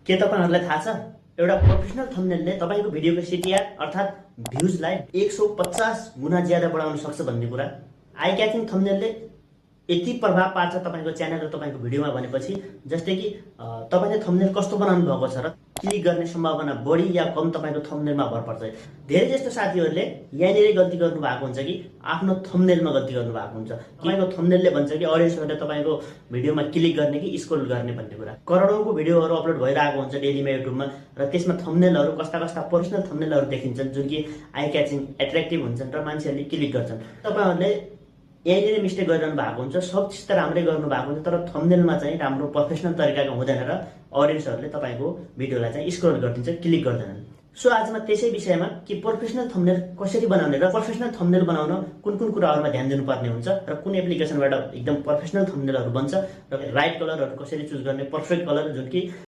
के तपाईहरुलाई थाहा छ एउटा प्रोफेसनल थम्बनेलले तपाईको भिडियोको सीटीआर अर्थात भ्युजलाई 150 गुना ज्यादा बढाउन सक्छ भन्ने कुरा। आई क्याचिङ थम्बनेलले यति प्रभाव पार्छ तपाईको च्यानल र तपाईको भिडियोमा भनेपछि जस्तै कि तपाईले थम्बनेल कस्तो बनाउनु भएको छ र क्लिक गर्ने सम्भावना बढी या कम तपाईको थम्बनेलमा भर पर्छ। धेरै जस्तो साथीहरुले यहाँनिर गल्ती गर्नु भएको हुन्छ कि आफ्नो थम्बनेलमा गल्ती गर्नु भएको हुन्छ। तपाईको थम्बनेलले भन्छ कि अडियन्सहरुले तपाईको भिडियोमा क्लिक गर्ने कि स्क्रोल गर्ने भन्ने कुरा। करोडौंको भिडियोहरु अपलोड भइरहेको हुन्छ डेलीमा युट्युबमा र त्यसमा थम्बनेलहरु कस्ता कस्ता पर्सनल थम्बनेलहरु देखिन्छन् जुन कि आई क्याचिङ एट्र्याक्टिभ हुन्छन् र मान्छेहरुले क्लिक गर्छन्। तपाईहरुले यहाँनिर मिस्टेक गरिरहनु भएको हुन्छ। सब चिज त राम्रै गर्नु भएको हुन्छ तर थम्बनेलमा चाहिँ राम्रो प्रोफेसनल तरिकाको हुँदैन र अडियन्सहरुले तपाईको भिडियोलाई चाहिँ स्क्रोल गरिदिन्छ, क्लिक गर्दैनन्। सो आज म त्यसै विषयमा कि प्रोफेसनल थम्बनेल कसरी बनाउने र प्रोफेसनल थम्बनेल बनाउन कुन कुन कुराहरुमा ध्यान दिनुपर्ने हुन्छ र कुन एप्लिकेसनबाट एकदम प्रोफेसनल थम्बनेलहरु बन्छ र राइट कलरहरु कसरी चुज गर्ने, पर्फेक्ट कलर जुन कि